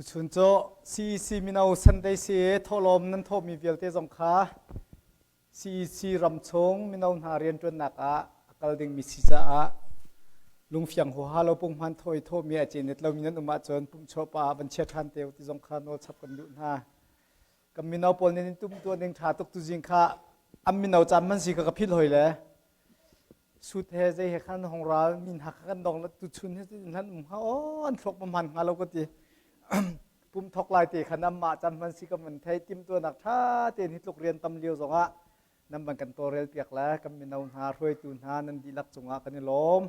Tuchun cu CEC mino Sunday si thawhlawm nan thawhmi vialte zong kha CEC ramchung mino hna rianṭuannak ah a kal dingmi si caah lungfiang huaha lo punghman thaw i thawhmi a cenet lomi nan um ahcun pumhchuah pa ah van chia ṭhan te u ti zong kha nawl chap kan duh hna. Kan mino pawl nih tum tuah ding ṭha tuk tuzing kha an mino caan man si kha ka philh hoi le sut he zei he khan hong ral min ha kha kan dong la tu chun he nan um ha o an thlok ma man hnga lo ka ti pum thok lai te khan amma cam man si ka man thei tim tu nak tha te hi tluk rian tam lio zong ah nan ban kan tawlrel piak le kan mino hna hruaitu hna nan dihlak cungah kan i lawm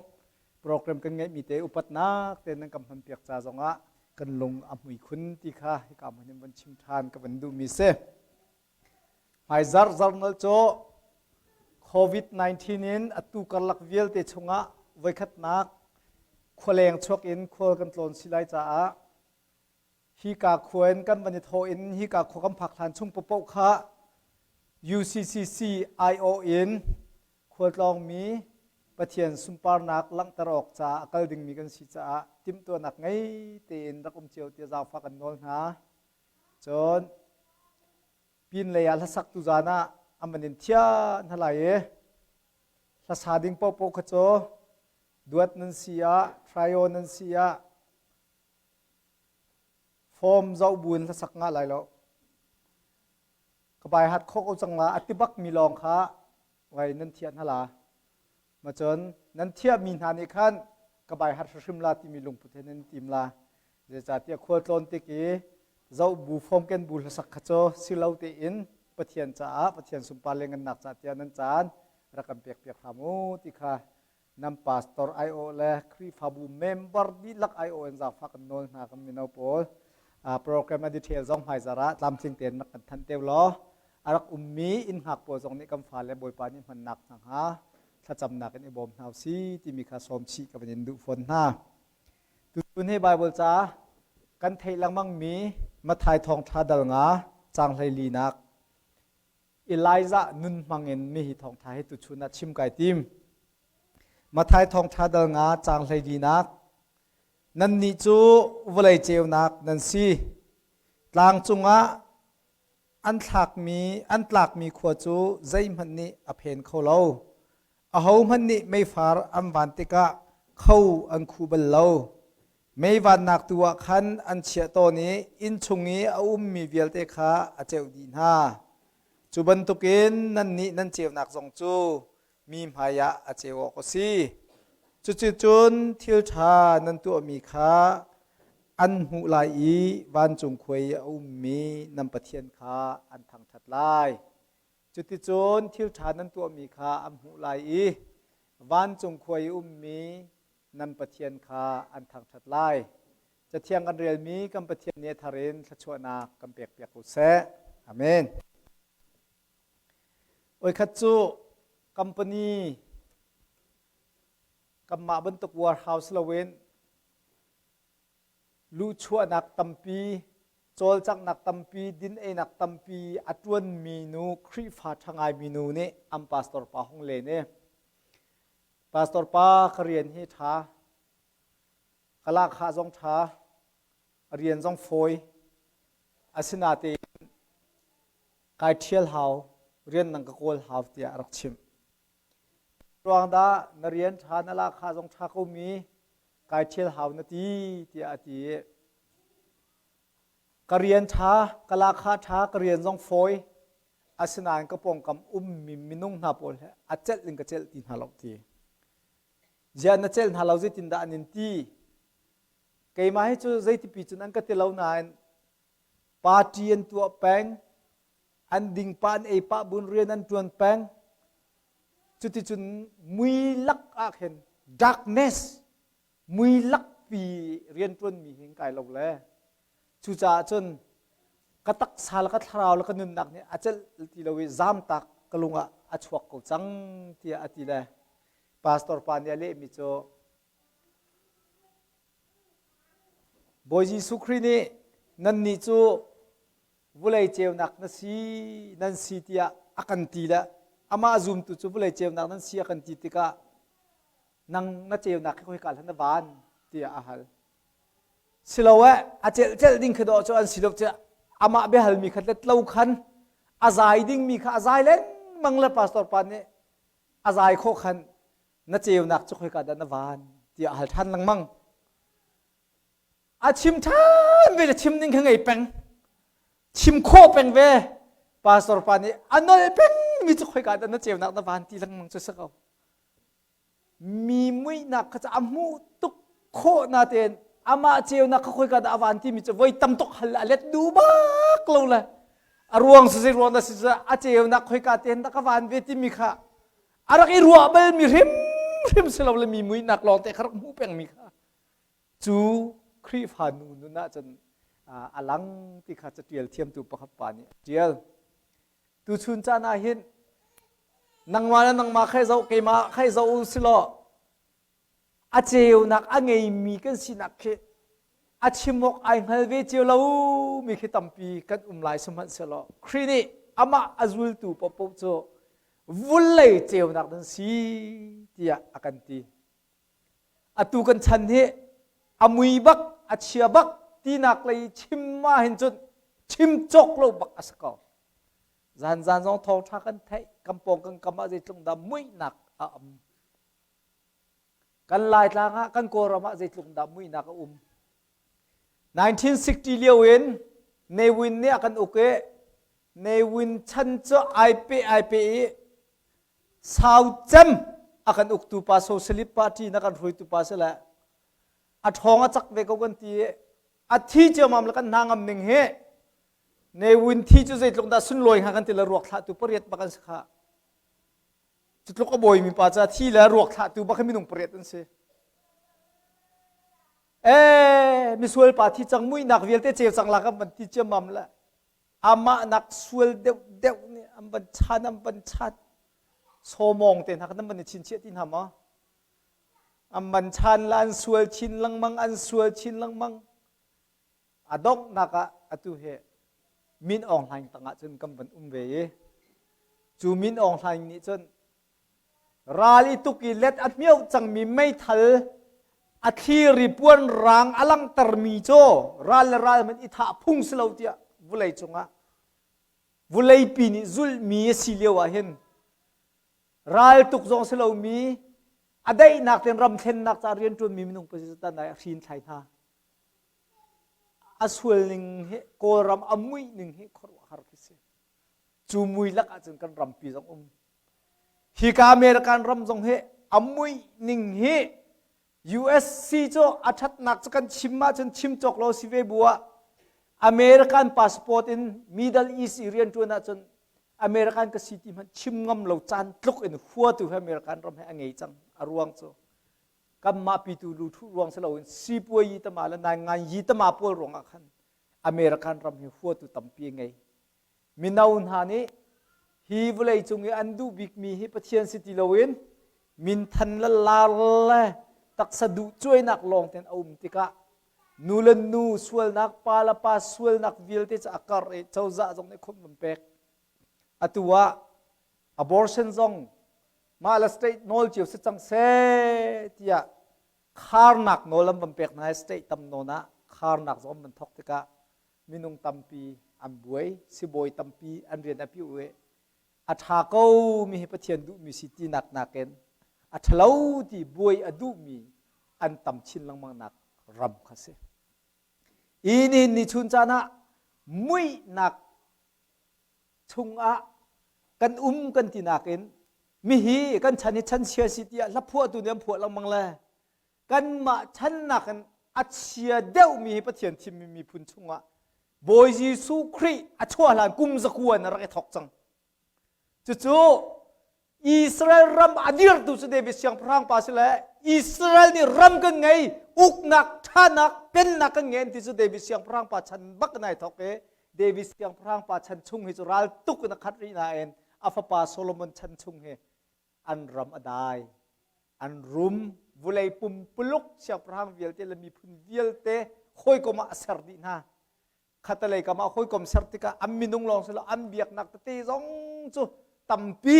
program kan ngeihmi te upatnak te nan kan hman piak ca zongah kan lung a hmui khun ti kha hika hmun in van chim ṭhan ka van duhmi si. Hmai zar zar nal cu COVID-19 in atu karlak vialte chungah voikhatnak khualeng chuak in khual kan tlawn si lai caah hika khua in kan van i thawh in hika khua kan phak hlan chung paohpaoh kha UCCC IO in khualtlawngmi Pathian sunparnak langhter awk caah a kal dingmi kan si caah timhtuahnak ngei tein rak um cio tiah zaangfah kan nawl hna. Cun pinlei ah hlasak tu zan ah an van in thiah hna lai i hlasa ding paohpaoh kha cu duat nan si ah trio nan si ah form zoh buin hlasak ngah lai lo. Ka bai hat khawh ko cang la a ti bak mi lawng kha vai nan thiah hna la. Ma cun nan thiah mi hna nih khan ka bai hat hrim la timi lungput he nan tim la. Zeicahtiah khualtlawn tik i zoh bu form ken bu hlasak kha cu si lo tein Pathian caah Pathian sunpar le ngannak caah tiah nan caan rak kan pek piak hram u ti kha nan pastor aiawh le Khrihfabu member dihlak aiawh in zaangfah kan nawl hna kan mino pawl program a detail zong hmaizar ah tlamtling tein rak kan thanh teu law a rak ummi inn hngak pawl zong nih kan fale Bawipa nih hmannak hna hnga thlacamnak in i bawm hna si timi kha sawm chih ka van in duh fawn hna. Tutun hi Bible ca kan theih lengmang mi Matthai thawngṭha dal nga caang 14nak Elijah nun hmangin mi hi thawngṭha hi tuchun ah chim kai tim. Matthai thawngṭha dal nga caang 14nak Nannih cu vawlei ceunak nan si. Tlang cungah an thlakmi an tlakmi khua cu zeihmanh nih a phen kho lo. Ahohmanh nih meifar an van tikah kho an khu bal lo. Mei vannak tu ah khan an chiah tawn i inn chung i a ummi vialte kha a ceuh dih hna. Cu bantukin nannih nan ceunak zong cu mi hmaiah a ceu awk a si. Cuticun thil ṭha nan tuahmi kha an hmuh lai i vancung khua i a ummi nan Pathian kha an thangṭhat lai. Cuticun thil ṭha nan tuahmi kha an hmuh lai i vancung khua i ummi nan Pathian kha an thangṭhat lai. Cathiang kan relmi kan Pathian nih a thar in thluachuahnak kan pekpiak ko seh. Amen. Oikhat cu company kanmah bantuk warehouse loin luhchuahnak tampi, cawlcanghnak tampi, din einak tampi a ṭuanmi nu, Khrihfa ṭha ngaimi nu nih an pastor pa hung len i, Pastor pa ka rian hi ṭha, ka lahkhah zong ṭha, rian zong fawi, asinain kai ṭhial hau, rian nang ka kawl hau tiah a rak chimh. Ruang dah na rian ṭha na lahkhah zong ṭha ko mi kai ṭhial hau na ti tiah a ti i ka rian ṭha ka lahkhah ṭha ka rian zong fawi asinain ka pawngkam ummi minung hna pawl he a celh in ka celh ti hna lo ti ziah na celh hna lo zeitindah an in ti keimah hi cu zeitipi cun an ka ti lo nain party an tuah peng an ding pah an ei pah bun rian an ṭuan peng cuticun mui lak ah khin darkness mui lakpi rian ṭuanmi hi kai lo le cucaah cun ka taksa le ka thlarau le ka nunnak nih a celh ti lo i zamtak ka lung ah a chuak ko cang tiah a ti le pastor pa nih a lehmi cu Bawi Jesuh Khrih nih nannih cu vulei ceunak na si nan si tiah a kan ti le amah zumtu cu vulei ceunak nan si a kan ti tikah nang na ceunak hi khoika hlan na van tiah a hal. Siloah a celh celh ding khi dawh cu an si lo cu amah biahalmi kha let lo khan a zai dingmi kha a zai lengmang le pastor pa nih a zai khawh khan na ceunak cu khoika dah na van tiah a hal ṭhan lengmang. A chim ṭhan ve le chim ding kha ngei peng. Chim khawh peng ve. Pastor pa nih a nolh pengmi cu khoika dah na ceunak na van ti lengmang cu si ko. Mi muihnak kha a hmuh tuk khawh natein amah ceunak kha khoika dah a van timi cu voi tam tuk hal a let duh bak lo le a ruang cu zei ruang dah si a ceunak khoika tein dah ka van ve timi kha a rak i ruah bal mi hrimhrim si lo le mi muihnak lawng te kha rak hmuh peng mi kha cu Khrihfa nu nun ah cun a lang ti kha catial thiamtu pakhat pa nih a tial. Tuchun caan ah hin nangmah le nangmah khai zoh keimah khai zoh u silaw a ceunak a ngeimi kan sinak khi a chim awk ai hngal ve cio lo mi khi tampi kan um lai sihmanhsehlaw Khrih nih amah a zultu paohpaoh cu vulei ceunak nan si tiah a kan ti. Atu kan chan hi a mui bak a chia bak tinak lei chim ma hin cun chim cawk lo bak a si ko. Zan zan zong thawngṭha kan theih kan pawng kan kam ah zeitluk dah muihnak a um. Kan Laitlang ah kan Kawlram ah zeitluk dah muihnak a um. 1960 lio in Ne Win nih a kan uk i Ne Win chan cu ai pe ai pe i sau cem a kan uktu pa Socialist Party na kan hruaitu pa si le a ṭhawng a cak ve ko kan ti i a thi ciamam le kan hna ngam ning hi Ne Win thi cu zeitluk dah sunlawi hnga kan ti le ruak thlahtu pariat bak an si kha. Cu tluk a bawimi pa ca thi le ruak thlahtu bak hi minung pariat an si. Eh, misual pa thi cang muihnak vialte ceu cang la kan van ti ciammam le amah nak sual deuh deuh nih an van chan an van chan sawmawng te hna kan van i chinchiah ti hna maw an van chan la an sual chin lengmang an sual chin lengmang A donghnak ah atu hi Min Aung Hlaing tangah cun kan van um ve i cu Min Aung Hlaing nih cun ral i tuk i let a hmioh cangmi meithal a thliri puan rang a langhtermi cu ral le ral hmanh i thah phung si lo tiah vulei cungah vuleipi nih zulhmi a si lio ah hin Raltuk zong si lomi a daihnak tein ram thlennak ca rianṭuanmi minung pasal ai a hrin thlai hna. A sual ning hi Kawlram a muih ning hi khuaruahhar khi si. Cu mui lak ahcun kan rampi zong um. Hika American ram zong hi a muih ning hi USC cu a ṭhatnak cu kan chim ahcun chim cawk lo si ve bu ah American passport in Middle East i rianṭuan ahcun American ka si ti hmanh chim ngam lo caan tluk in huatu he American ram he a ngei cang. A ruang cu kanmah pitu lu thuh ruang si loin sipuai yi tama le naingan yi tama pawl ruangah khan American ram hi huatu tampi a ngei. Mino hna nih hi vawlei cung i an duh bikmi hi Pathian si ti loin minthan le lar le taksa duh cuainak lawng ten a um tikah nu le nu sualnak pa le pa sualnak vialte cu a kar i cozah zong nih khumh an pek atu ah abortion zong mah le state nawl cio si cang seh tiah kharnak nawl an van pek hna state tam nawn ah kharnak zong an van thawk tikah minung tampi an buai sibawi tampi an rian a piu i a ṭha ko mi hi Pathian duhmi si tinak nakin a ṭhalo ti buai a duhmi an tam chin lengmang nak ram kha si. I nihin ni chun caan ah muihnak chungah kan um kan ti nakin mihi kan chan hi chan chia si tiah hla phuahtu nih an phuah lengmang le kanmah chan nakin a chia deuhmi hi Pathian thimmi miphun chungah Bawi Jesuh Khrih a chuah hlan kum zakua in a rak i thawk cang. Cucu Israel ram a dirtu cu David siangpahrang pa si le Israel nih ram kan ngei, uknak, ṭhanak, pennak kan ngei an ti cu David siangpahrang pa chan bak in ai thawk i David siangpahrang pa chan chung hi cu ral tuk in a khat rih nain a fapa Solomon chan chung hi an ram a dai an rum vulei pumpuluk siangpahrang vialte le miphun vialte hawikom ah a ser dih hna khatalei kam ah hawikom ser tikah an minung lawng silo an biaknak tete zong cu tampi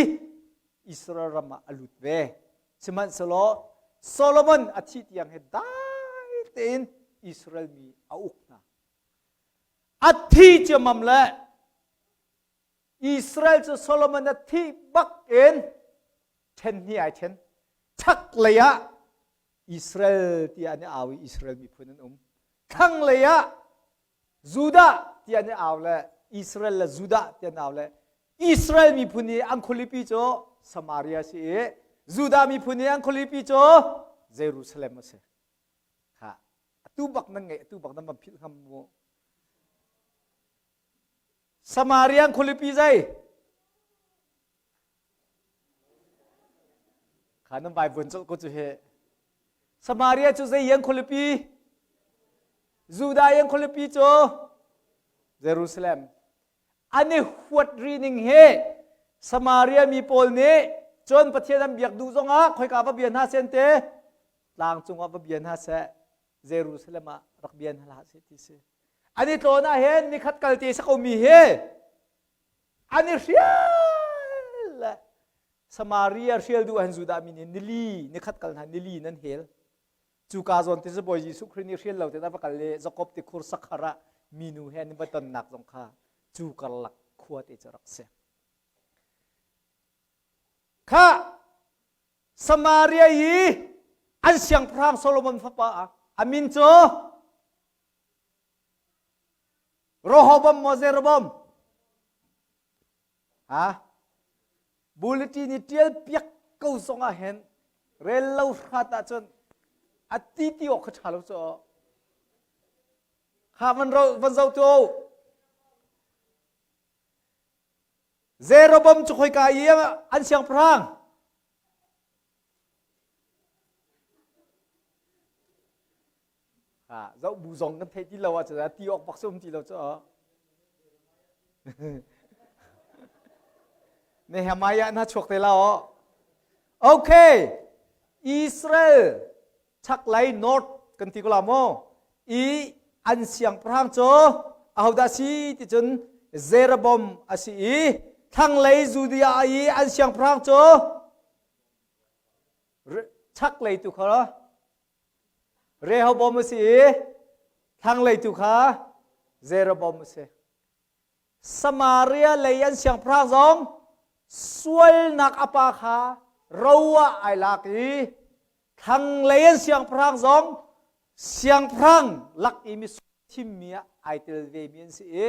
Israel ram ah a lut ve sihmanhsehlaw Solomon a thih tiang hi dai tein. Israel mi a uk hna. A thi ciammam le Israel cu Solomon a thih bak in ṭhen hnih ai ṭhen. Chaklei ah Israel tiah an i au i Israel miphun an um. Thlanglei ah Judah tiah an i au le Israel le Judah tiah an au le Israel miphun i an khualipi cu Samaria si i Judah miphun i an khualipi cu Jerusalem a si. Kha atu bak nan ngeih atu bak nan van philh ngam mu. Samaria khualipi zei? Kha nan vai vuan colh ko cu he. Samaria cu zei yang khualipi? Judah yang khualipi cu Jerusalem. An i huat ri ning hi Samaria mi pawl nih cun Pathian an biak duh zongah khoika va bia hna sen te tlang cungah va bia hna seh Jerusalem ah rak bia hna hlah seh ti si. An i tlawn ah hin nikhat kal te sa ko mi hi an i hrial le Samaria hrial duh han Judah mi nih nili nikhat kal hna nili nan hel cu ka zawn te Bawi Jesuh Khrih nih hrial lo te va kal le Jakob ti khur sakhar ah minu he an va tonnak zong kha cu karlak khua te cu rak si kha Samaria i an siangpahrang Solomon fapa a min cu Rehoboam maw Jeroboam? Ha? Bulletin i ṭial piak ko zong ah hin rel lo hrat ahcun a ti ti awk kha ṭha lo cu. Kha van ro van zoh tu. Jeroboam cu khoika i an siangpahrang? Zoh bu zong kan theih ti lo ahcun ti awk bak um ti lo cu. Nehemiah na chuak te la o. Okay. Israel chaklei north kan ti ko la mo. I an siangpahrang cu ahodah si ti cun Jeroboam a si i thlanglei Judea i an siangpahrang cu chaklei tu kha Rehoboam a si i thlanglei tu kha Jeroboam a si. Samaria lei an siangpahrang zong sualnak a pa kha ro ah ai lak i thlanglei an siangpahrang zong siangpahrang lak i mi thimmi ah ai tel ve mi an si i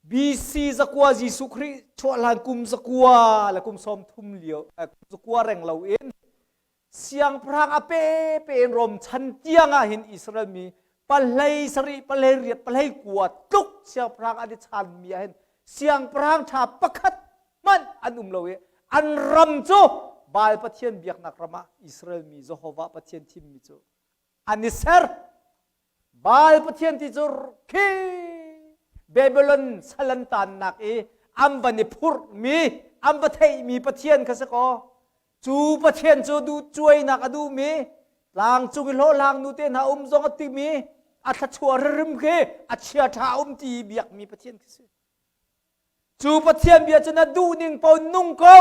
BC zakua Jesuh Khrih chuah hlan kum zakua le kum sawm thum lio kum zakua reng lo in siangpahrang a pe pe in Rom chan tiang ah hin Israel mi pahlei sarih pahlei riat pahlei kua tluk siangpahrang an i chan mi ah hin siangpahrang ṭha pakhat hmanh an um lo i an ram cu Baal Pathian biaknak ram ah Israel mi Jehovah Pathian thimmi cu an i ser Baal Pathian ti cu khi Babylon sal an tannak i an van i phurhmi an va theihmi Pathian kha si kaw cu Pathian cu duh cuainak a duhmi tlangcung i hlawhhlang nu te hna um zong a timi a thluachuah hrimhrim khi a chia ṭha um ti i biakmi Pathian khi si. Cu Pathian bia cu na duh ning paoh nung ko.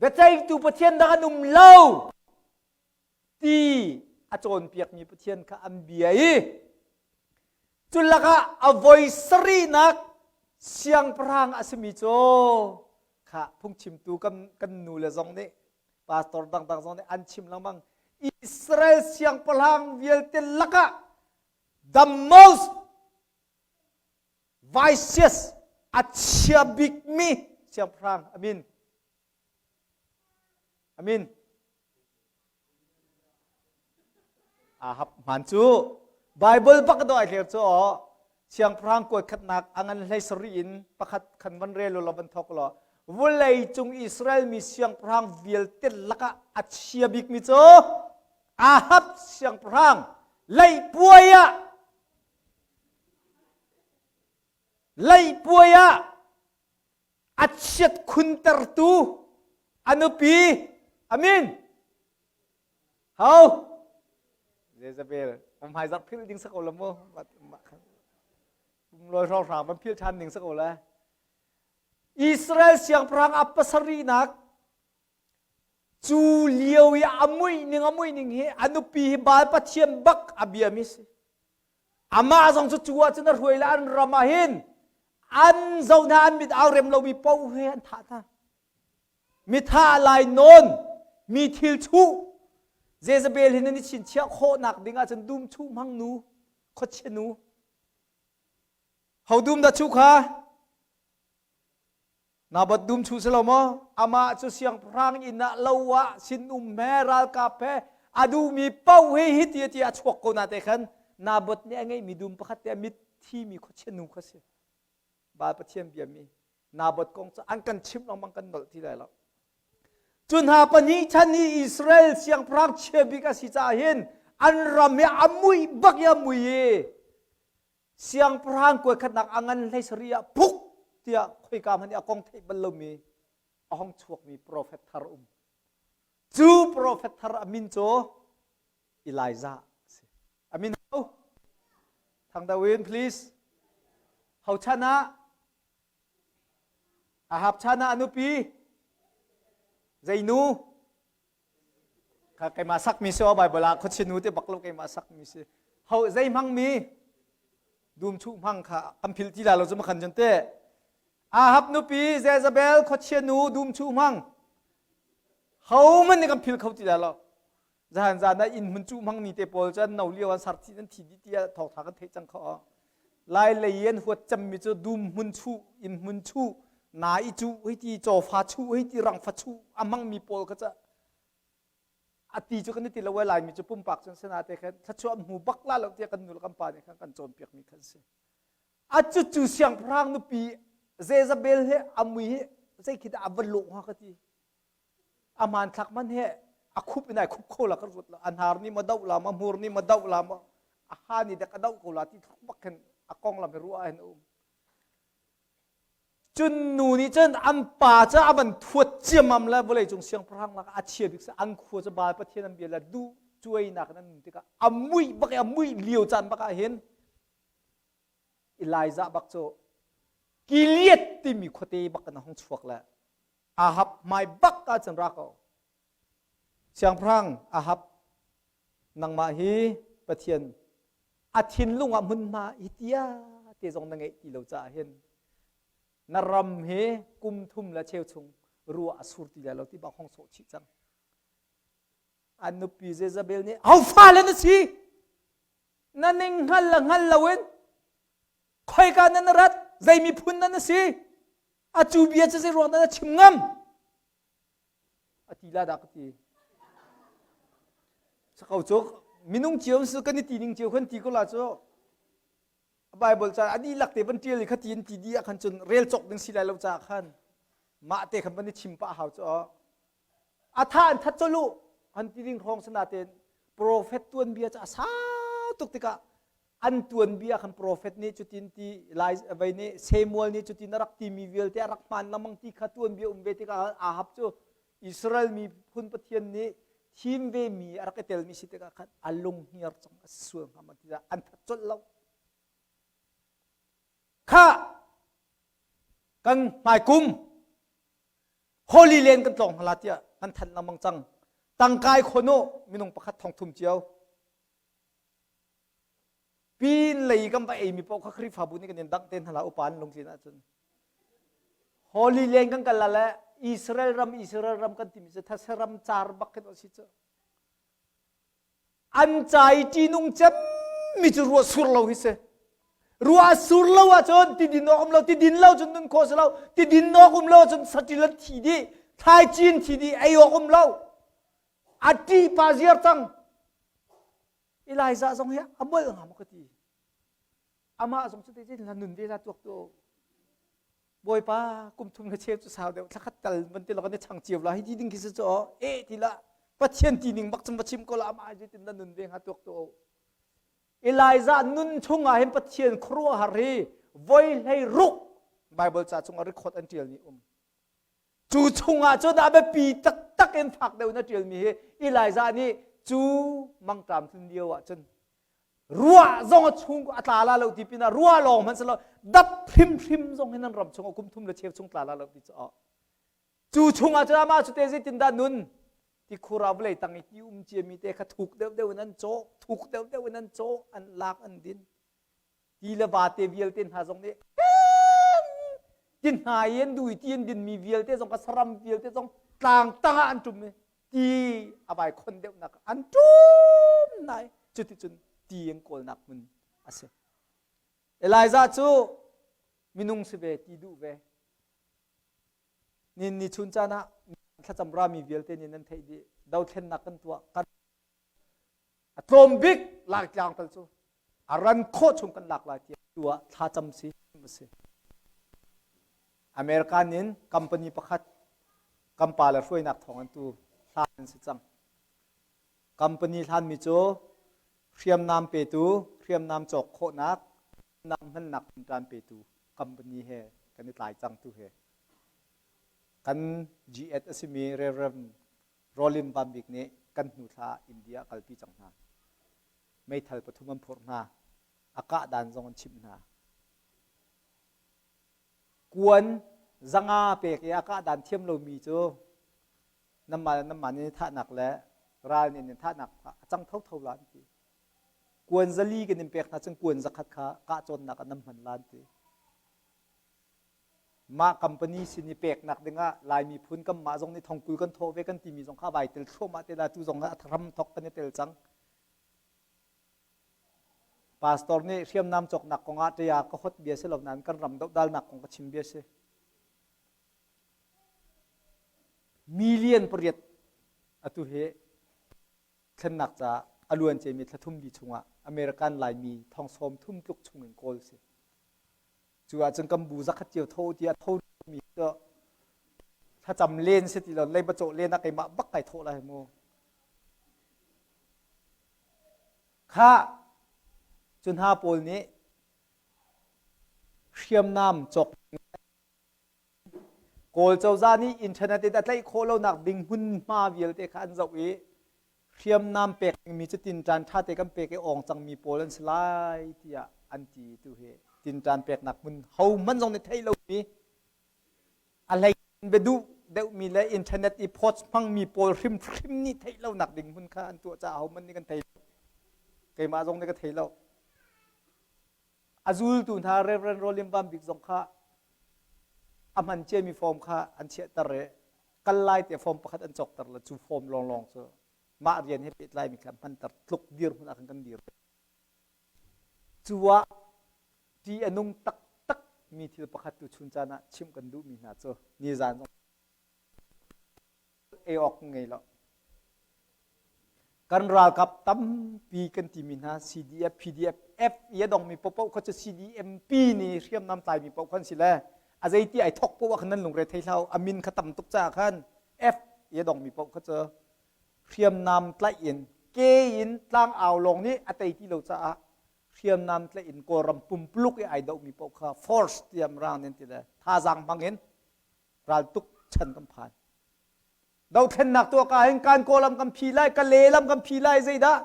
Biaceihtu Pathian dang an um lo. Ti a cawnpiakmi Pathian kha an bia i cu lakah a voi sarihnak siangpahrang a simi cu kha phungchimtu kan, kan nu le zong nih pastor dangdang zong nih an chim lengmang Israel siangpahrang vialte lakah the most vicious a chia bikmi siangpahrang amin Amin. Ahab hmaan cu Bible bak do ai hler cu aw siangpahrang kuat khatnak a ngan hlei sarih in pakhat khan van rel law van thok law vulei cung Israel mi siangpahrang vialte lakah a chia bikmi cu Ahab siangpahrang leihpuai ah leihpuai ah a chiat khuntertu a nupi amin ho Jezebel hmai zarh phil ding sako la mu loi hrawng hrang van phil than ding sako la Israel siangpahrang a pasarihnak. Cu lio i a muih ning a muih ning hi a nupi hi Baal pathian bak a biami si. Amah zong cu cu ahcun a hruai le an ram ah hin an zoh hna an mit au rem lomi paoh he an thah hna. Mithah lai nawn mi thil chuh Jezebel hi nan i chinchiah khawhnak ding ahcun dum chuh hmang nu khuachia nu ho dum dah chuh kha Naboth dum chuh si lo maw? Amah cu siangpahrang inn ah lo ah sinum he ralkap he a duhmi paoh hi hi ti ti a chuak ko na te khan Naboth nih a ngeihmi dum pakhat te a mit thimi khuachia nu kha si. Baal Pathian biami Naboth kong cu an kan chimh lengmang kan nolh ti lai lo. Cu hna pahnih chan hi Israel siangpahrang chia bik a si caah hin an ram hi a muih bak i a mui i Siangpahrang kuaikhatnak a ngan hlei sarih ah phuk tiah khoika hmanh i a kong theih bal lomi a hong chuakmi profet thar um. Cu profet thar a min cu Elijah a si. A min ho? Thang deuh in please. Ho chan ah? Ahab chan ah a nupi zeinu? Kha keimah sakmi si o Bible ah khuachia nu te bak lo keimah sakmi si. Ho zei hmangmi dum chuh hmang kha kan phil ti la lo cu makhan cun te. Ahab nupi Jezebel khuachia nu dum chuh hmang. Ho man nih kan phil kho ti la lo. Zahan zan ah inn hmun cuh hmang mi te pawl cu an no lio an sarthi an thi dih tiah thawngtha kan theih cang kho. Lai lei an huat cemmi cu dum hmun chuh inn hmun chuh na i cuh hei ti cawfa chuh hei ti rangfa chuh a hmangmi pawl kha ca a ti cu kan i ti lo ai Laimi cu pumpak cun sana te khan thluachuah hmu bak la lo tiah kan nu le kan pa nih khan kan cawnpiak mi khan si. A cucu siangpahrang nupi Jezebel he a mui hi zei khi dah a va lawh hnga ka ti. A hmanthlak man he a khup in ai khup kho la ka ruat la a hnar nih ma doh la ma hmur nih ma doh la ma a ha nih dek a doh ko la ti thluk bak khin a konglam hi ruah hin a um cun nu nih cun an pa cu a van thuat ciammam le vawlei cung siangpahrang lakah a chia bik an khua cu Baal pathian an bia le duh cuainak in an nun tikah a muih bak i a muih lio caan bak ah hin Elijah bak cu Gilead timi khuate bak in a hung chuak le Ahab hmai bak ah cun ra ko. Siangpahrang Ahab, nangmah hi Pathian a thinlung ah hmunhma hi tia te zong na ngeih ti lo caah hin na ram hi kum thum le cheu chung ruah a sur ti lai lo ti bak hong sawh chih cang. An nupi Jezebel nih ho fale na si na ning hngal le hngal loin khoika nan rat zei miphun nan si a cu bia cu zei ruang dah na chim ngam a ti la dah ka ti sakau cu minung cio su kan i ti ning cio khan ti ko la cu Bible ca a dihlak te van tial i kha ti in ti di ah khan cun rel cawk ding si lai lo ca khan mah te khan van i chim pah hau cu a tha an that cholu an ti ding hrawng sanaten prophet tuanbia cu a sau tuk tikah an tuanbia khan prophet nih cutin ti lai vei nih Samuel nih cutin a rak timi vialte a rak hmaan lengmang ti kha tuanbia um ve tikah Ahab cu Israel miphun Pathian nih thim ve mi a rak i telmi si tikah khan a lung hniar cang a sual hnga ma ti an that colh lo kha kan hmaikum Holy Land kan tlawng hna la tiah kan thanh lengmang cang tangkai khonu minung pakhat thong thum cio Pin lei kan va eimi paoh kha Khrihfabu nih kan in dangh te hna la upa an lungtlin ahcun. Holy Land kan kal la le Israel ram Israel ram kan timi cu thase ram car bak khin si cu. An ca i ṭinung cemmi cu ruah sur lo hi si. Ruah sur lo ahcun tidin awk um lo, tidin lo cun nun khawh si lo, tidin awk um lo ahcun saṭil an thi dih, thlaici an thi dih, ei awk um lo. A ṭih pa ziar cang. Elijah zong hi a molh hnga maw ka ti. Amah zong cu te la nun ve la tuak tu. Bawipa kum thum le cheu cu sau deuh thlakhat tal van ti lo kan i chang cio la hi ti ding khi si cu e ti la Pathian ti ning bak cun va chim ko la amah zeitin na nun ve hnga tuak tu. Elijah nun chung ah hin Pathian khuaruahhar hi voi hlei ruk Bible ca chung ah record an tial ni um. Cu chungah cun a biapi taktak in fak deuh in a ṭialmi hi Elijah nih cu mangṭam tlun lio ah cun ruah zong a chung a tla la lo ti pinah ruah lawng hmanh si lo dap hrimhrim zong hin an ram chung kum thum le cheu chung tla la lo ti cu cu chungah cun amah cu te zeitindah nun? Tikhur ah vawlei tang i ti um ciami te kha thuk deuhdeuh in an cawh, thuk deuhdeuh in an cawh, an lak an din. Ti le vate vialte hna zong nih ti hna i an duh i ti an dinmi vialte zong kha saram vialte zong tlang tang ah an ṭum i ti a vai khon deuhnak an ṭum nai. Cuticun ti an kawlnak hmun a si. Elijah cu minung si ve, ti duh ve. Nin ni chun caan ah thlacam rami vialte nih nan theih dih. Dothlennak kan tuah. Kan a tlawm bik Laitlang tal cu a ran khawh chung kan lak lai tiah tu ah thlacam si a si. American in company pakhat kan pa le hruainak thawng an tu hlan an si cang. Company hlanmi cu hriamnam petu, hriamnam cawk khawhnak, hriamnam hmannak ṭan petu company he kan i tlai cang tu he. Kan G8 a simi Reverend Rolin Van Bik nih kan hnu thla India kalpi cang hna. Meithal pathum an phurh hna. A kah dan zong an chimh hna. Kuan zanga pek i a kah dan thiam lomi cu nanmah le nanmah nih thahnak le ral nih nan thahnak kha a cang thotho la an ti. Kuan zali kan in pek hna cun kuan zakhat kha kah cawnnak ah nan hman la an ti. Mah company sin i peknak dingah Lai miphun kanmah zong nih thongkul kan thawh ve kan timi zong kha vai tel thluahmah te la tu zong ah a hram thok kan i tel cang. Pastor nih hriamnam cawknak kongah ṭia ka hot bia si lo nain kan ram dohdalnak kong ka chim bia si. Million pariat atu hi thlennak caah a luan ciami thla thum li chungah American Laimi thong sawm thum tluk chungin kawl si. Cu ahcun kan bu zakhat cio tho tiah tho mi cu thlacam len si ti lo leiba cawh len ah keimah bak kai thawh lai mu. Kha cu hna pawl nih hriamnam cawk Kawl cozah nih internet in a tlaih khawh lonak ding hmunhma vialte kha an zoh i hriamnam pek dingmi cu tinṭan ṭhate kan pek i awng cangmi pawl an si lai tiah an ti tu hi tinṭan peknak hmun hohmanh zong nih theih lomi a hlei biaduh deuhmi le internet i post hmangmi pawl hrimhrim nih theih lonak ding hmun kha an tuah caah hohmanh nih kan thei lo keimah zong nih ka thei lo A zultu hna Reverend Rolim Van Bik zong kha a hman ciami form kha an chiahter i kal lai tiah form pakhat an cawkter le cu form lawnglawng cu mah rian he pehtlaimi kha hmanter tluk dirhmun ah khan kan dir. Cu ah ṭih a nung taktak mi thil pakhat tu chun caan ah chimh kan duhmi hna cu nizan zong ei awk ngei lo. Kan ralkap tampi kan timi hna CDF, PDF, F i a dongmi paohpaoh kha cu CDMP nih hriamnam tlaimi paoh khan si le a zeiti ai thok paoh ah khan nan lungre thei hlah a min kha tam tuk caah khan F i a dongmi paoh kha cu hriamnam tlaih in ke in tlangau lawng nih a tei ti lo caah hriamnam tlaih in Kawlram pumpuluk i ai dohmi paoh kha force tiah rang nih an ti le thazaang hmang in raltuk chan kan phan dothlennak tuah ka hin kan kawlam kan phi lai ka le lam kan phi lai zeidah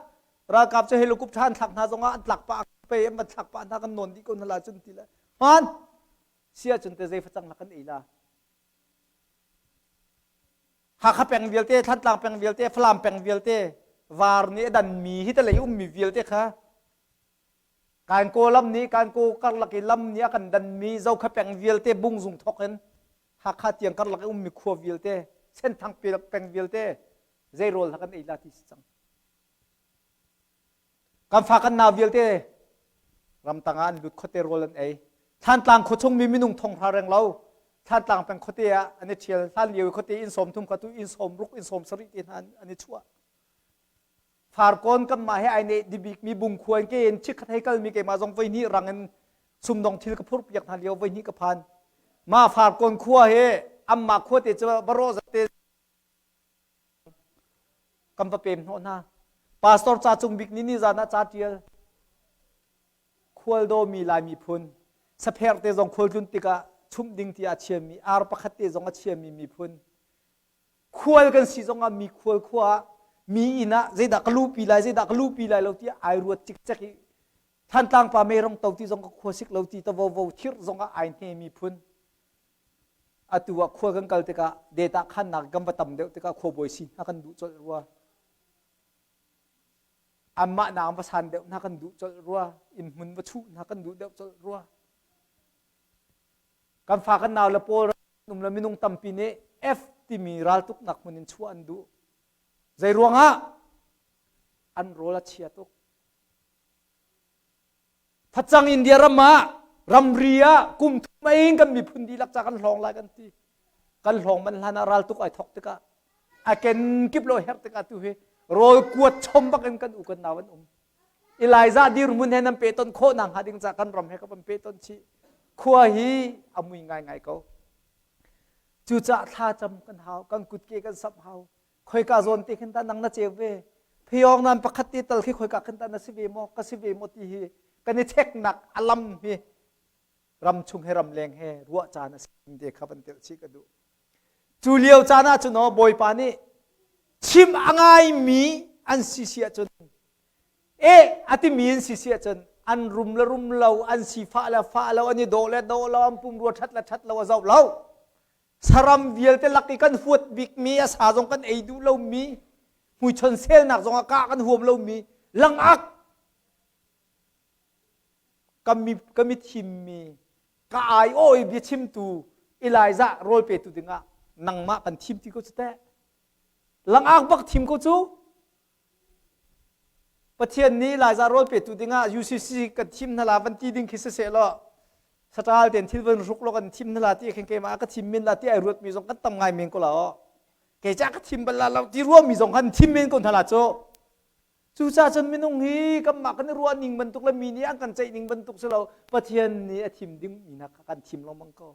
ralkap cu helicopter an thlak hna zongah an tlak pah pe an van thlak pah hna kan nawn dih ko hna la cun ti le hman sia cun te zei facang la kan ei la Hakha peng vialte Thantlang peng vialte Falam peng vialte var nih a dan mi hi te lei ummi vialte kha Kankaw lam nih Kankaw karlak i lam nih a kan danmi Zokhua peng vialte Bungzung thawk in Hakha tiang karlak i ummi khua vialte Senthang peng vialte zei rawl dah kan ei la ti si cang. Kan fa kan nau vialte ramtang ah an lut khuate rawl an ei. Thlantlang khuachung mi minung thong hra reng lo. Thlantlang peng khuate ah an i ṭhial. Hlan lio i khuate inn sawm thum kha tu inn sawm ruk inn sawm sarih te hna an i chuah. Farkawn kanmah he ai neh dibikmi bungkhua in ke in chikkhat hei kalmi keimah zong voi hnih rang in sumdong thil ka phurh piak hna lio voi hnih ka phan. Mah Farkawn khua he anmah khua te cu barawh zate kan va pem hnawh hna. Pastor ca cung bik nih nizan ah ca tial khual dawmi Lai miphun sapher te zong khualtlun tikah chumh ding tiah a chiami ar pakhat te zong a chiami miphun Khual kan si zongah mi khual khua ah mi inn ah zeidah ka luhpi lai zeidah ka luhpi lai lo tiah ai ruat cikcek i Thantlang pa mei rong to ti zong ka khua sik lo ti tavo vo thir zongah ai hne mi phun. Atu ah khua kan kal tikah data khannak kan va tam deuh tikah khuabawi si hna kan duh colh rua. Anmah nak va san deuh hna kan duh colh rua. Inn hmun va chuh hna kan duh deuh colh rua. Kan fa kan nau le pawl um le minung tampi nih F timi raltuknak hmun in chuah an duh. Zei ruangah? An rawl a chia tuk. Facang India ram ah ramri ah kum thum in kan miphun dihlak ca kan hlawng lai kan ti. Kan hlawng man hlan ah raltuk ai thok tikah a ken kip lo herh tikah tu hi rawl kuat chom bak in kan u kan nau an um. Elijah dirhmun he nan pe ton khawh nak hnga ding ca kan ram he ka van pe ton chih. Khua hi a mui ngaingai ko. Cucaah thlacam kan hau, kan kutke kan samh hau. Khoika zawn te khin ta nang na ceu ve. Phiyong nan pakhat te tal khi khoika khin ta na si ve maw, ka si ve maw ti hi kan i cheknak a lam hi ram chung he ram leng he ruah caan a si te kha van telh chih ka duh. Cu lio caan ah cun aw Bawipa nih chim a ngaimi an si si ahcun e a timi an si si ahcun an rum le rum lo an sifah le fah lo an i dawh le dawh lo an pumrua ṭhat le ṭhat lo a zoh lo saram vialte lak i kan huat bikmi a sa zong kan ei duh lomi hmuichon selnak zong ah kah kan huam lomi langak ka mi thimmi ka ai aw i biachimtu Elijah rawl petu dingah nangmah kan thim ti ko cu teh langak bak thim ko cu Pathian nih Elijah rawl petu dingah UCC kan thim hna la van ti ding khi siseh law saṭal ten thil van hruk law kan thim hna la ti khin keimah ka thim min la ti ai ruat mi zong kan tam ngai men ko la aw kei ca ka thim bal la lo ti ruah mi zong kan thim men ko hna la cu Cucaah cun minung hi kanmah kan i ruah ning bantuk le mi nih an kan ceih ning bantuk si lo Pathian nih a thim ding mi hna kha kan thim lengmang ko.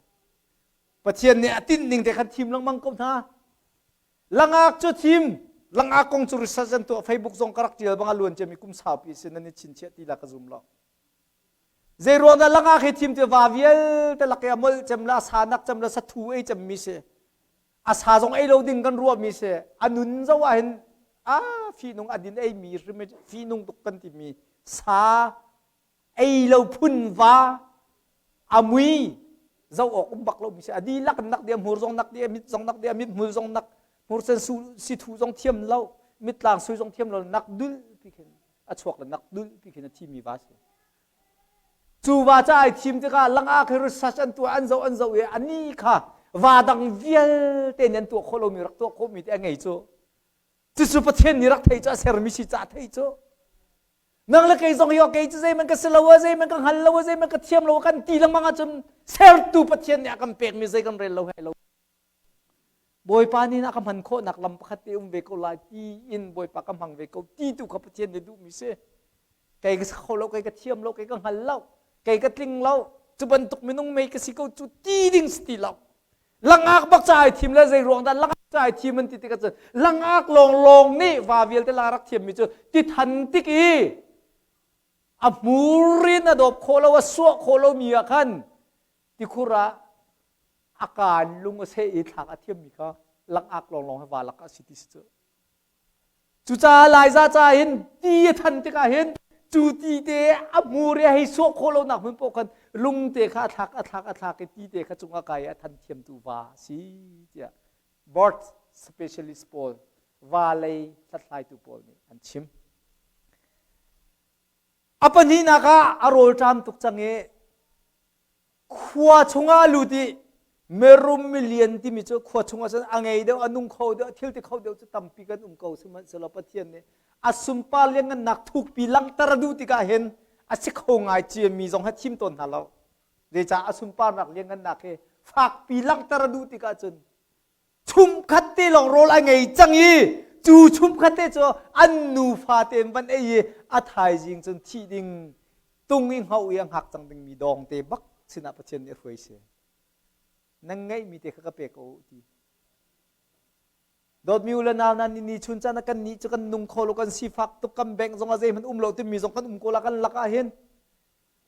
Pathian nih a tinh ning te khan thim lengmang ko hna. Langak cu thim langak kong cu research an tuah Facebook zong ka rak tial bang a luan ciami kum saupi si nan i chinchiah ti la ka zum lo. Zei ruang dah langak hi thim ti va vialte lak i a molh cem le a sa nak cem le sathu ei cem mi si. A sa zong ei lo ding kan ruahmi si a nun zo ah hin a fihnung a din ei mi fihnung tuk kan timi sa ei lo phun va a mui zo awk um bak lo mi si a dihlak nak dia hmur zong nak dia mit zong nak dia mit hmul zong nak hmur sen su si thu zong thiam lo mitlang sui zong thiam lo nak dul pi khin a chuak le nak dul pi khin a thi mi va si Cu va ca ai thim tikah langak hi research an tuah an zoh an zoh i ani kha va dang vialte nih an tuah khawh lomi rak tuah khawhmi te a ngei cu. Cucu Pathian nih rak thei cu a sermi si caah thei cu. Nang le kei zong hi kei cu zeihmanh ka si lo a zeihmanh ka hngal lo a zeihmanh ka thiam lo kan ti lengmang ahcun sertu Pathian nih a kan pekmi zei kan rel lo hai lo. Bawipa nih a ka hman khawhnak lam pakhat te um ve ko lai ti in Bawipa ka hmang ve ko ti tu kha Pathian nih duhmi si. Kei ka kho lo, kei ka thiam lo, kei ka hngal lo, kei ka tling lo, cu bantuk minung mei ka si ko cu ti ding si ti lo. Langak bak ca ai thim le zei ruang dah langak ca ai thim an ti tikah cun langak lawnglawng nih va vialte la rak thiammi cu ti than tik i a hmur in a dawp khawh lo a suah khawh lomi ah khan tikhur ah a kaan lung a seh i thlak a thiammi kha langak lawnglawng he va lak a si ti si cu cucaah Laiza ca hin ti a than tikah hin cu ti te a hmur i a hei sawh khawh lonak hmun paoh khan lung te kha a thlak a thlak a thlak i ti te kha cung a kai i a than thiamtu va a si tiah board specialist pawl va lei hlathlaitu pawl nih an chim A pahnihnak ah a rawlṭam tuk cang i khua chungah a lut i mirum milian timi cu khua chungah cun a ngei deuh, a nung kho deuh, a thil ti kho deuh cu tampi kan um ko sihmanhsehlaw Pathian nih a sunpar lianngannak thukpi langhter a duh tikah hin a si kho ngai ciami zong ha thim tawn hna lo. Zeicah a sunparnak lianngannak hi fakpi langhter a duh tikah cun chumkhat te lawng rawl a ngei cang i cu chumkhat te cu an nufa tein van ei i a thaizing cun thih ding tung i hngoh i a hngak cang dingmi dawng te bak sinah Pathian nih a hruai si nan ngeihmi te kha ka pe ko u ti dawtmi u le nau nan ni chun caan kan nih cu kan nung kho lo kan sifak tuk kan bank zong a zeihmanh um lo timi zong kan um ko la kan lak ah hin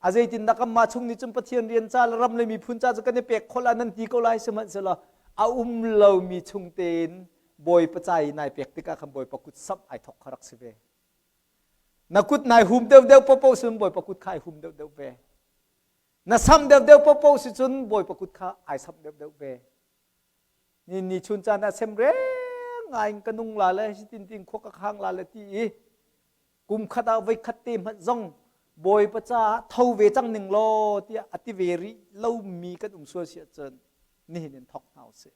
A zeitindah kanmah chung nih cun Pathian rian ca le ram le miphun ca cu kan i pek khawh lai nan ti ko lai sihmanhsehlaw a um lomi chung tein Bawipa ca i nai pek tikah khan Bawipa kut samh ai thawk kha rak si ve. Na kut nai hum deuhdeuh popo sin Bawipa kut kha ai hum deuhdeuh ve. Na sam deuhdeuh popo si cun Bawipa kut kha ai samh deuhdeuh ve. Ni ni chun caan ah sem reng ngai in ka nung la le hitin tin khua ka khang la le ti i kum khat ah voi khat te hmanh zong Bawipa caah tho ve cang ning law tiah a ti ve rih lomi kan um sual si ahcun nihin in thawk hna usih.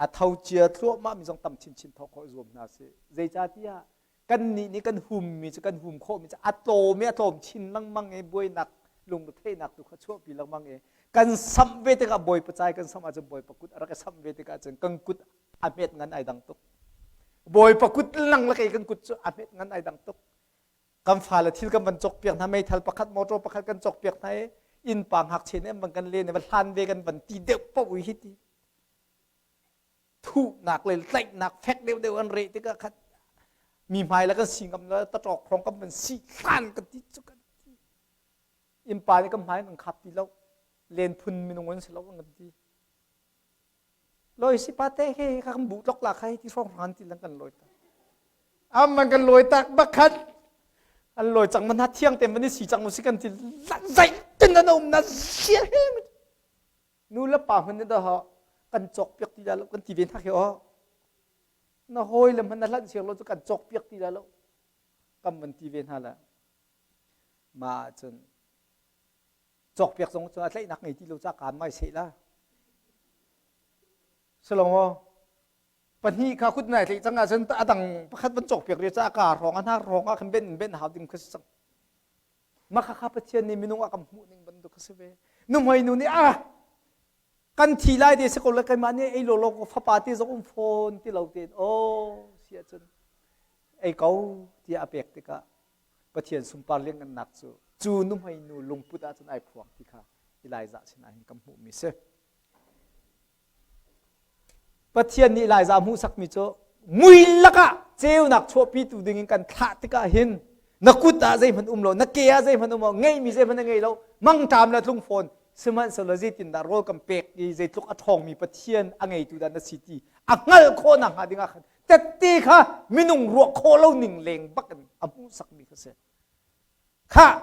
A tho cia thluahmah mi zong tam chinchin thawk khawh zuam hna sih. Zeicahtiah kannih nih kan hummi cu kan hum khawhmi cu a tlawm i a tlawm chin lengmang i buainak lungretheihnak tu kha chuahpi lengmang i kan samh ve tikah Bawipa cai kan samh ahcun Bawipa kut a rak i samh ve tikah cun kan kut a hmet ngan ai dang tuk. Bawipa kut lang le kei kan kut cu a hmet ngan ai dang tuk. Kan fale thil kan van cawkpiak hna meithal pakhat motor pakhat kan cawkpiak hna i innpa ngakchia nih an van kan len i va hlan ve kan van ti deuh paoh i hi ti thuhnak le tlaihnak fek deuhdeuh an reh tikah khat mi hmai le kan si ngam la taṭawk hrawng kan van si hlan kan ti cu kan ti innpa nih kan hmai kan khap ti lo len phun minung an si lo kan ti loi si pate he kha kan bu tlok la khai ti hrawng hran ti lang kan loi ta am man kan loi tak bakhat an loi cang man ha thiang te man si cang si kan ti zai tin an um na sia he nu le pa hman dah ha kan cawk piak ti la lo kan ti ve hna khi o na hawi le hman na hlan siang lo cu kan cawk piak ti la lo kan van ti ve hna la ma cun cawk piak zong cu a tlaihnak ngei ti lo ca kaan mai seh la salong o pahnih kha kut nai tlaih cang ahcun a dang pakhat van cawk piak ri ca ka hrawng a hna hrawng ah khan ben ben hau ding kha si cang Mah kha Pathian nih minung a kan hmuh ning bantuk a si ve. Nuhmei nu nih ah kan thi lai te si ko le keimah nih ei lawlaw ko fapa te zong um fawn ti lo tein aw si ahcun ei ko tiah a pek tikah Pathian sunpar lianhngannak cu cu nuhmei nu lungput ahcun ai phuang ti kha Elijah sinah hin kan hmuhmi si. Pathian nih Elijah hmuhsakmi cu mui lakah ceunak chuahpitu dingin kan thlah tikah hin na kut ah zeihmanh um lo na ke ah zeihmanh um lo ngeihmi zeihmanh na ngei lo mangṭam le tlung fawn sihmanhsehlaw zeitindah rawl kan pek i zeitluk a ṭhawngmi Pathian a ngeitu dah na si ti a hngalh khawh nakhnga dingah khan tette kha minung ruah khawh lo ning leng bak in a hmuhsakmi kha si khah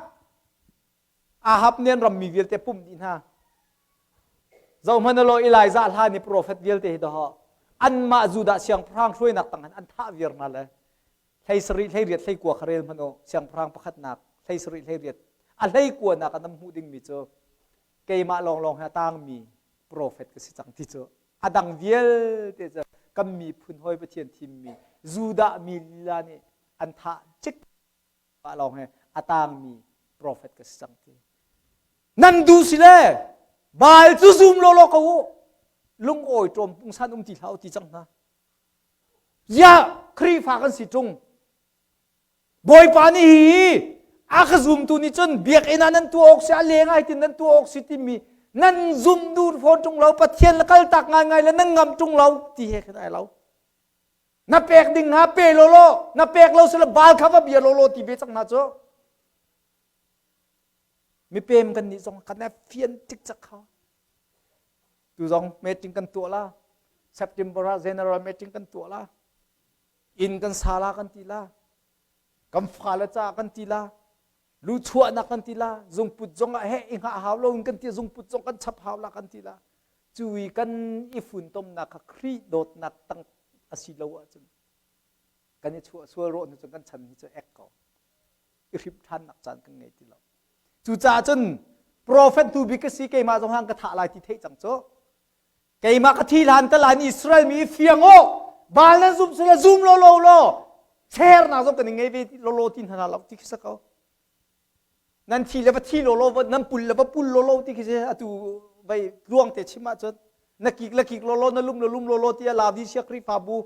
Ahab nih an rammi vialte pumh dih hna. Zohhmanh law Elijah hlan i profet vialte hi dawh anmah Judah siangpahrang hruainak tang an thah viar hna le hlei sarih hlei riat hlei kua kha rel hmanh u siangpahrang pakhatnak hlei sarih hlei riat a hlei kuanak an hmuh dingmi cu keimah lawnglawng he a tangmi profet ka si cang ti cu a dang vialte cu kan miphun hawi Pathian thimmi Judah mi lila nih an thah cik mah lawng he a tangmi profet ka si cang ti nan duh si le Baal cu zum lawlaw ko u lungawi ṭawm pungsan um ti hlah u ti cang hna ziah Khrihfa kan si ṭung Bawipa nih hi a ka zumtu nih cun biakinn ah nan tuah awk si a leng ai tin nan tuah awk si timi nan zum duh fawn ṭung lo Pathian le kaltak ngaingai le nan ngam ṭung lo ti he khin ai lo Na pek ding hnga pe lawlaw, na pek lo sila baal kha va bia lawlaw ti ve cang hna cu. Mipem kan nih zong kan fian cikcek kha. Tu zong meeting kan tuah la. September ah general meeting kan tuah la. Inn kan sa la kan ti la. Kan fale ca kan ti la. Luchuahnak kan ti la. Zungput zong ah he i hngah hau lo in kan ti zungput zong kan chap hau la kan ti la. Cu i kan i funtomnak kha Khrih dawtnak tang a si lo ahcun kan i chuah sual rawh hnu cun kan chan hi cu ek ko i hrimh ṭhannak caan kan ngei ti lo cucaah cun profet hnu bik ka si keimah zong hang ka thah lai ti theih cang cu keimah ka thi hlan tal an Israel mi fiang aw baal nan zum sila zum lo lo lo chernak zong kan i ngei ve lo lo ti hna lo ti khi sa ko Nan thi le va thi lawlaw va nan pul le va pul lawlaw ti khi si atu vai tluang te chim ahcun na kik le kik lawlaw na lum le lum lawlaw ti a Laodicea Khrihfabu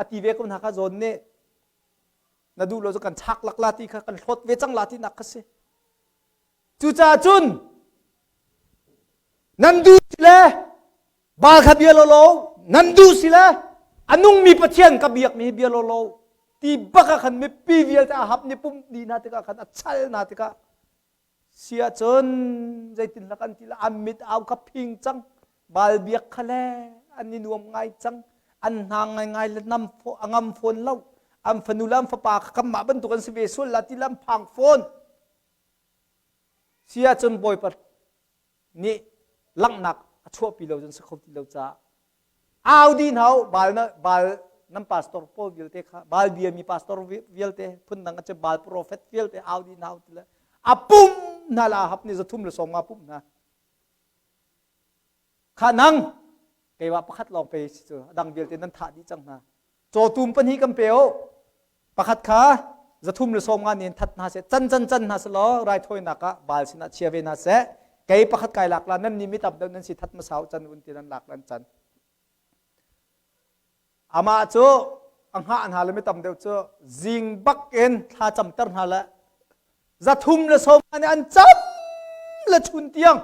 a ti ve ko hna kha zawn nih na duh lo cu kan chak lak la ti kha kan hlawt ve cang la ti nak kha si cucaah cun nan duh si le Baal kha bia lawlaw nan duh si le a nungmi Pathian ka biakmi hi bia lawlaw ti bak ah khan mipi vialte a hap ni pum dih hna tikah khan a chal hna tikah si ahcun zeitin hlak an ti la an mit au kha phing cang Baal biak kha le an i nuam ngai cang an hna ngai ngai le nam a ngam fawn lo an fanu le an fapa kha kanmah bantuk an si ve sual la ti le an phang fawn si ahcun Bawipa nih langhnak a chuahpi lo cun si kho ti lo caah. Au di hna u, Baal na Baal nan pastor pawl vialte kha Baal biami pastor vialte phundang a Baal prophet vialte au di hna u ti le a pum hna la Ahab nih 350 pumh hna. Kha nang keimah pakhat lawng pe si cu a dang vialte nan thah dih cang hna. Cawtum pahnih kan pe u. Pakhat kha 350 nih that hna seh, can can can hna seh law raithawinak ah Baal sinah chia ve hna seh. Kei pakhat kai lak la nan nih mi tam deuh nan si that hmasa u can un ti nan lak lan can. Amah cu a hngah hna le mi tam deuh cu zing bak in thla camter hna le 350 nih an cam le chun tiang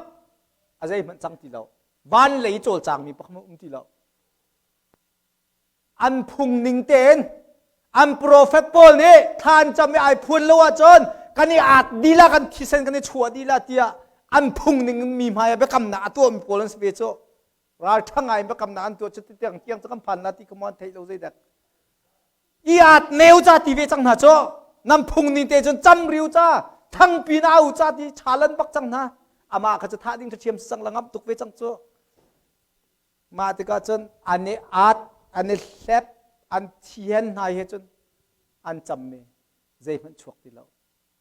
a zeihmanh cang ti lo. Van lei cawlcangmi pakhat um ti lo. An phung ning tein an profet pawl nih thla an cam i ai phuan lo ahcun kan i aat dih la kan thisen kan i chuah dih la tiah an phung ning mi hmai ah biakamnak a tuahmi pawl an si ve cu. Ralṭha ngai in biakamnak an tuah cu tiang tiang cu kan phan la ti kha maw an theih lo zeidek. I aat neu ca ti ve cang hna cu nan phung ning te cun cam riu ca thangpi na au ca ti chalan bak cang hna. Amah kha cu thah ding ṭhiam si cang la ngamh tuk ve cang cu. Mah tikah cun an i at, an i hlep, an thihen hna he cun an cammi zeihmanh chuak ti lo.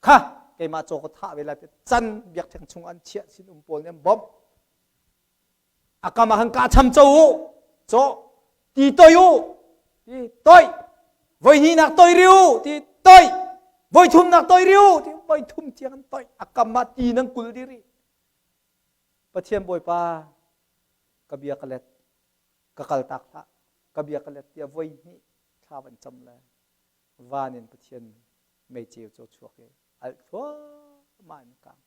Kha keimah caw ka thah ve lai ti can biakṭheng chung an chiah sin um pawl nih an bawmh. A kam ah khan ka cham cho u, caw ti toi u, ti toi. Voi hnihnak toi ri u, ti toi. Voi thumnak toi ri u, ti voi thum tiang an toi. A kam ah ti nan kul dih rih. Pathian Bawipa ka bia ka let ka kaltak hlah ka bia ka let tiah voi hnih thla van cam le van in Pathian meiceu cu chuak i alh thluahmah in kang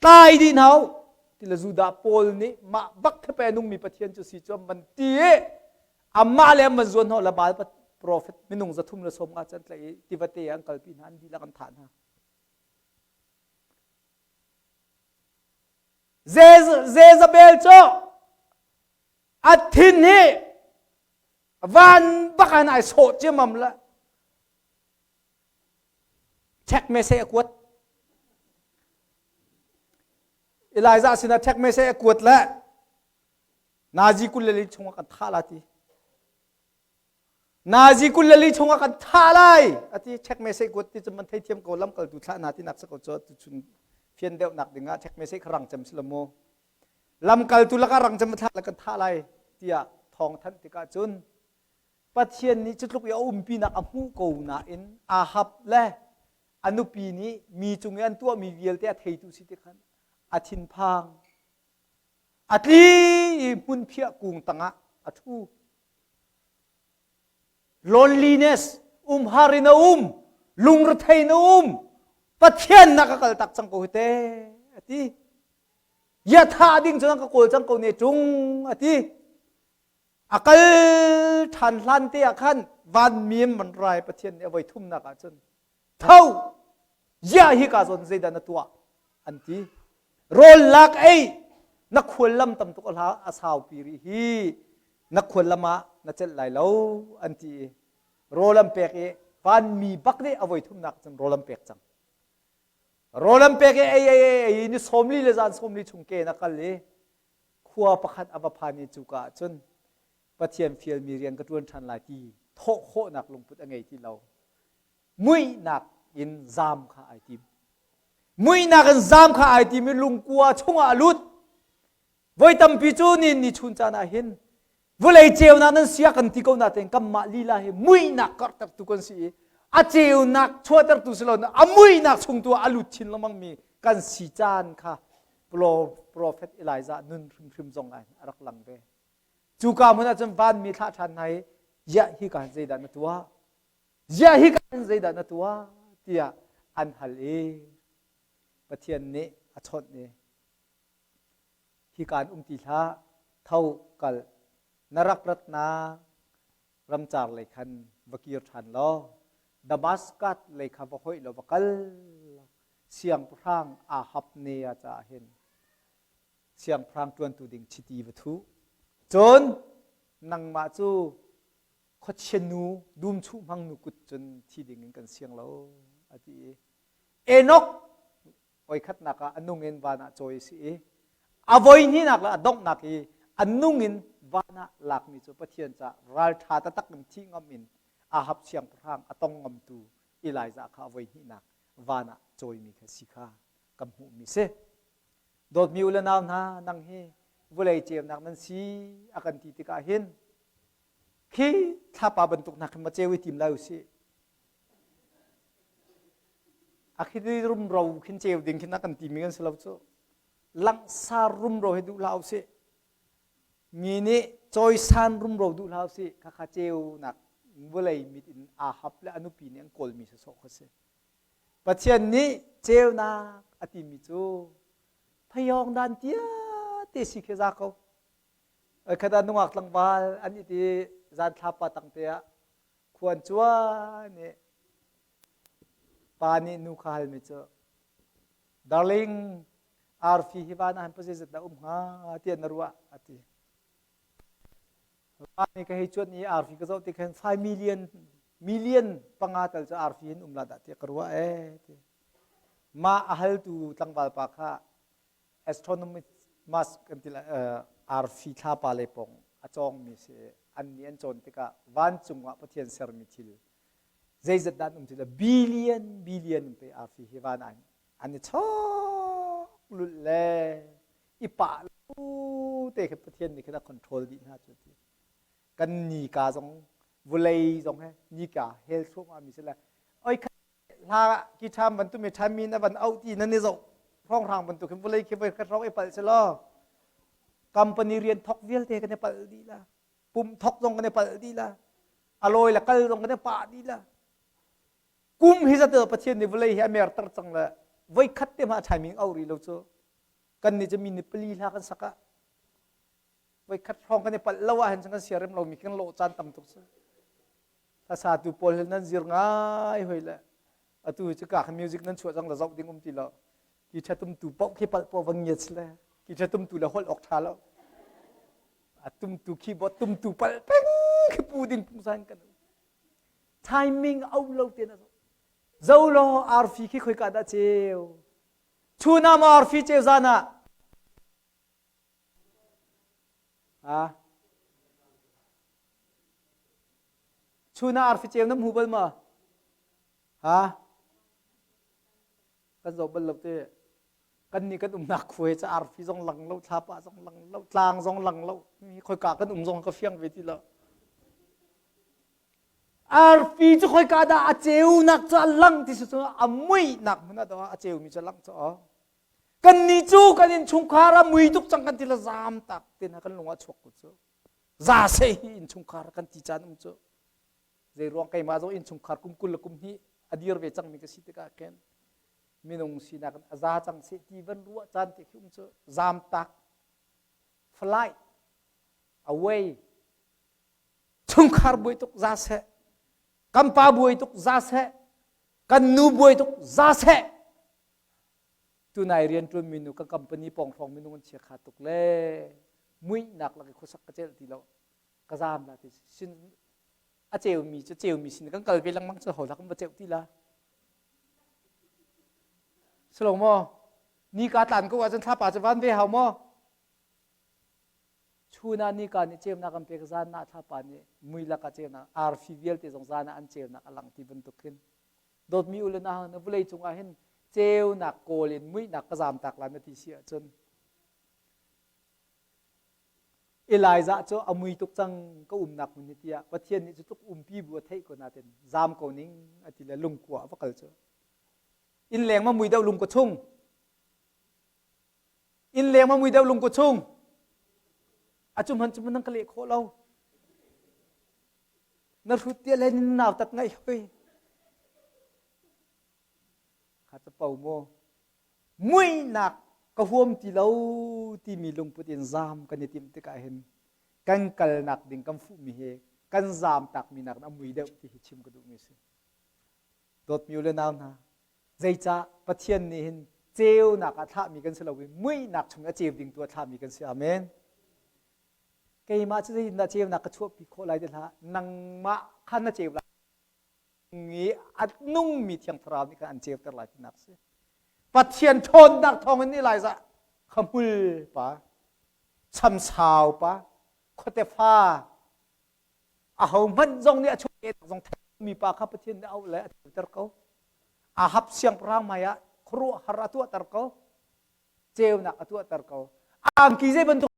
tlai dih hna u ti le Judah pawl nih mah bak thepe nungmi Pathian cu si cu an ti i amah le an van zuan hnawh le Baal profet minung 350 cu an tlaih i tivate ah an kalpi hna an dihlak an thah hna. Jezebel cu a thin hi van bak in ai sawh ciammam le check message a kuat. Elijah sinah check message a kuat le nazi 24 chungah kan thah la ti. Nazi 24 chungah kan thah lai ati check message kuat ti cu man theithiam ko lamkaltu thlah na ti nak sa ko cu tuchun fian deuh nak dingah check message kha rang cem si lo mu lamkaltu lakah rang cem thlah la kan thah lai tiah thawng thanh tikah cun Pathian nih cu tluk i a umpi nak a hmuh ko nain Ahab le a nupi nih mi cung i an tuahmi vialte a theitu si ti khan a thinphang a tli i hmunphiah kung tangah a ṭhu. Loneliness, umhar in a um, lungrethei in a um, Pathian na ka kal tak cang ko hi te, a ti. Ya tha ding cu ka kawl cang ko ne ṭung, a ti. A kal ṭhan hlan te ah khan vanmi man rai Pathian nih a voi thumnak ah cun tho ziah hi ka zawn zeidah na tuah an ti rawl lak ei na khual lam tam tuk a a saupi rih hi na khual lam ah na celh lai lo an ti i rawl an pek i vanmi bak nih a voi thumnak cun rawl an pek cang rawl an pek i ei ei ei ei ni 40 le zan 40 chung ke na kal i khua pakhat a va phan i cuka ah cun Pathian fialmi rian ka ṭuan ṭhan lai ti thawh khawhnak lungput a ngei ti lo. Muihnak in zaam kha ai tim. Muihnak in zaam kha ai tim i lungkua chungah a lut. Voi tampi cu ni ni chun caan ah hin vawlei ceunak nan sia kan ti ko natein kanmah lila hi muihnak karhtertu kan si i a ceunak chuahtertu si lo a muihnak chung tu ah a lut chin lengmang mi kan si caan kha prophet Elijah nun hrimhrim zong ah a rak lang ve. Cuka hmun ah cun vanmi thlah ṭhan hna i ziah hi ka zeidah na tuah? Ziah hi ka zeidah na tuah? tiah an hal i Pathian nih a chawnh i hika in um ti hlah, tho kal, na rak ratnak ramcar lei khan va kir ṭhan law Damaskas lei kha va hoih law va kal. Siangpahrang Ahab ne ah caah hin siangpahrang ṭuantu ding chiti va thuh. Cun nangmah cu khuachia nu dum chuh hmang nu kut cun thi ding in kan siang lo a ti i Enoch oi khatnak ah a nung in van ah cawi a si i a voi hnihnak le a donghnak i a nung in van. ah lakmi cu Pathian caah ralṭha taktak in thih ngam in Ahab siangpahrang a tong ngamtu Elijah kha a voi hnihnak van ah cawimi kha si kha kan hmuhmi si. Dawtmi u le nau hna, nang hi vulei ceunak nan si a kan ti tikah hin khi thlapa bantuk hna khin ma ceu i tim lai u sih. A khi rumro khin ceu ding khin a kan timi kan si lo cu. Langsar rumro hi duh hlah u sih. Mi nih cawisan rumro duh hlah u sih. Khakha ceunak vawlei mit in Ahab le a nupi nih an kawlmi sawsawh kha si. Pathian nih ceunak a timi cu phayawng dan tiate si khi za ko. Khat ah nungak tlangval an i ti zan thlapa tang te ah khuan cuan i pa nih nu kha halmi cu darling arfi hi van ah han pazeizat dah um hnga tiah na ruah a ti. Van i ka hei cuanh i arfi ka zoh ti khan 5 million million panga tal cu arfi hin um la dah tiah ka ruah ee ti. Mah a haltu tlangval pa kha astronomy mas kan ti arfi thlapa le pong a cawngmi si an nih an cawn tikah vancung ah Pathian sermi thil zeizat dah an um ti le billion billion in pe arfi hi van ah an i chok lulh le i pah lo te khin Pathian nih khin a control dih hna cu ti kan nika zong vulei zong he nika hel thluahmah mi si le oi hla ki ṭham bantuk mi ṭham mi na van auh ti nan i zoh hrawnghrang bantuk hin vulei khi voi khat hrawng i palh si law company rian thok vialte kan i palh dih la pum thok zong kan i palh dih la a lawi le kal zong kan i pah dih la kum hi zat Pathian nih vulei hi a merter cang le voi khat te ma timing au rih lo cu kan nih cu mi ni pali hla kan sak ah voi khat hrawng kan i palh lo ah hin kan siarem lo mi kan lawh caan tam tuk cu Hlasatu pawl hi nan zir ngai hoi le atu cu ka music nan chuah cang la zoh ding um ti lo. Ki ṭha tumtu paoh khi palh paoh va ngiat le ki ṭha tumtu le holh awk ṭha lo. A tumtu keyboard tumtu palh peng khi pu ding pungsan kan timing au lo te na zo. Zo law arfi khi khoi ka dah ceu. Chuna ma arfi ceu zan ah Ah. Chun ah arfi ceu na hmu bal ma? Ha? Kan zoh bal lo te. Kan nih kan umnak khua hi ca arfi zong lang lo, thlapa zong lang lo, tlang zong lang lo. Khoika kan um zong ka fiang ve ti lo. Arfi cu khoika dah a ceunak cu a lang ti si cu a muihnak hmun ah dah a ceumi cu a lang cu. Kannih cu kan innchungkhar a mui tuk cang kan ti le zaam tak te hna kan lung ah chuak ko cu. Za seh hi innchungkhar kan ti caan um cu. Zei ruang keimah zong innchungkhar kum 20 le kum hnih a dir ve cangmi ka si tikah khin minung sinak in a za cang seh ti van ruah caan te khi um cu. Zaam tak flight away chungkhar buai tuk za seh kan pa buai tuk za seh kan nu buai tuk za seh Tunai rianṭuan minu ka company pawng hrawng minung an chia kha tuk le muihnak lak i khuasak ka celh ti lo ka zaam la ti sin a ceumi cu ceumi sin kan kal ve lengmang cu ho la kan va ceuh ti la silo maw ni ka tlan ko ahcun thlapa cu van ve hau maw chun ah nika nih ceunak an pek zan ah thlapa nih mui lakah ceunak arfi vialte zong zan ah an ceunak a lang ti bantuk khin Dawtmi u le nau na vawlei cungah hin ceunak kawl in muihnak ka zamtak la na ti si ahcun Elijah cu a mui tuk cang ka umnak hmun hi tiah Pathian nih cu tluk umpi bu a theih ko natin zam ko ning a ti le lungkua a va kal cu inn leng ma mui deuh lungkua chung inn leng ma mui deuh lungkua chung a cu hman cu nan ka leh khawh lo Na hrut tiah le nin nau tat ngaih hoi. Kha capo mu. Muihnak ka huam ti lo timi lungput in zaam kan i timh tikah hin kan kalnak ding kan fuhmi hi kan zaam takmi nakin a mui deuh ti hi chim ka duhmi si. Dawtmi u le nau hna, zeicah Pathian nih hin ceunak ah thlahmi kan si lo i muihnak chung a ceu ding tu ah thlahmi kan si. Amen. Keimah cu zeitindah ceunak ka chuahpi khawh lai ti hlah nangmah kha na ceu lai i a nungmi thiang thlarau nih khan an ceuter lai tinak si Pathian ṭhawnnak thawngin Elijah kha hmul pa chamsau pa. Khuatefa aho hmanh zong nih a chuah zong mi pa kha Pathian nih a auh le a thilter ko. Ahab siangpahrang hmai ah khuaruahhar a tuahter ko. Ceunak a tuahter ko. Angki zei bantuk.